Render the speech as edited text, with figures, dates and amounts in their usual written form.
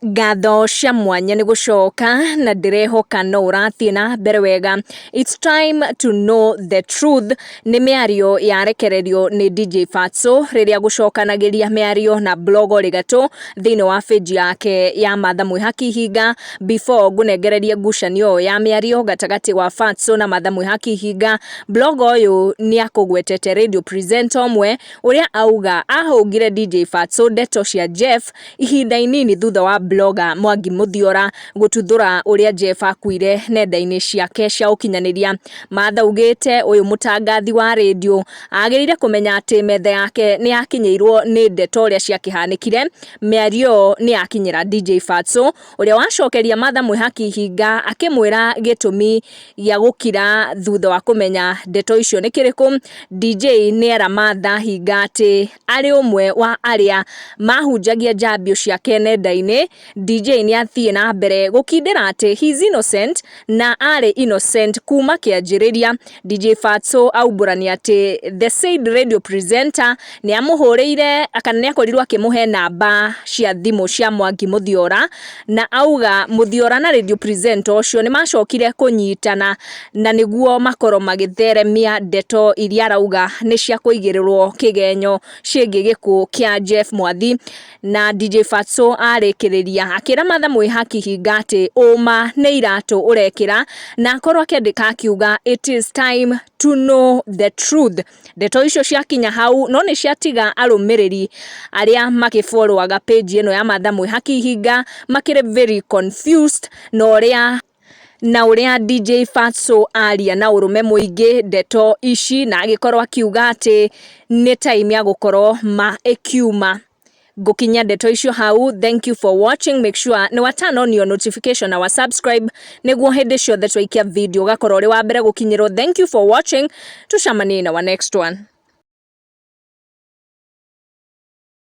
Ngatho cia mwanya nĩ gũcoka na ndĩrehoka no ũrathiĩ na mbere wega. It's time to know the truth nĩ mĩario yarekererio nĩ DJ Fatso rĩrĩa gũcokanagĩria mĩario na blogger ũrĩ gatũ thĩinĩ wa page yake ya Martha Mwĩhaki Ihinga. Before ngũnengererie ngucanio ĩyo ya mĩario gatagatĩ wa Fatso na Martha Mwĩhaki Ihinga, blogger ũyũ nĩ akũgwetete radio presenter ũmwe ũrĩa auga ahũngire DJ Fatso ndeto cia Jeff ihinda inini thutha wa blogger Mwangi Mũthiora gũtuthũra ũrĩa Jeff akuire nenda-inĩ ciake cia ũkinyanĩria. Martha augĩte ũyũ mũtangathi wa rĩndiũ agĩrĩire kũmenya atĩ metha yake nĩ yakinyĩirwo nĩ ndeto ũrĩa ciakĩhanĩkire. Mĩario ĩyo nĩ yakinyĩra DJ Fatso ũrĩa wacokeria Martha Mwĩhaki Ihinga akĩmwĩra gĩtũmi gĩa gũkira thutha wa kũmenya ndeto icio nĩ kĩrĩkũ. DJ nĩera Martha Hinga atĩ arĩ ũmwe wa arĩa mahunjagia njambio ciake nenda-inĩ. DJ nĩ athiĩ na mbere gũkindĩra atĩ he is innocent na arĩ innocent kuma kĩanjĩrĩria. DJ Fatso aumbũrania atĩ the said radio presenter nĩ amũhũrĩire kana nĩ akorirwo akĩmũhe namba cia thimũ cia Mwangi Mũthiora na auga Mũthiora na radio presenter ũcio nĩ macokire kũnyitana na nĩguo makorwo magĩtheremia ndeto iria arauga nĩ cia kũigĩrĩrwo kĩgenyo ciĩgiĩ gĩkuũ kĩa Jeff Mwathi. Na DJ Fatso arĩkĩrĩria akĩra Martha Mwĩhaki Hinga atĩ ũma nĩ iratũ ũrekĩra na akorwo akĩandĩka akiuga, "It is time to know the truth." Ndeto icio ciakinya hau no nĩ ciatiga arũmĩrĩri arĩa makĩfollowaga page ĩno ya Martha Mwĩhaki Ihinga makĩrĩ very confused na ũrĩa DJ Fatso aria na ũrũme mũingĩ ndeto ici na agĩkorwo akiuga atĩ nĩ time ya gũkorwo ma ĩkiuma. Ngũkinyia ndeto icio hau. Thank you for watching. Make sure nĩ wa turn on your notification na wa subscribe nĩguo hĩndĩ ciothe twaikia video ũgakorwo ũrĩ wa mbere gũkinyĩrwo. Thank you for watching. Tucemanie in our next one.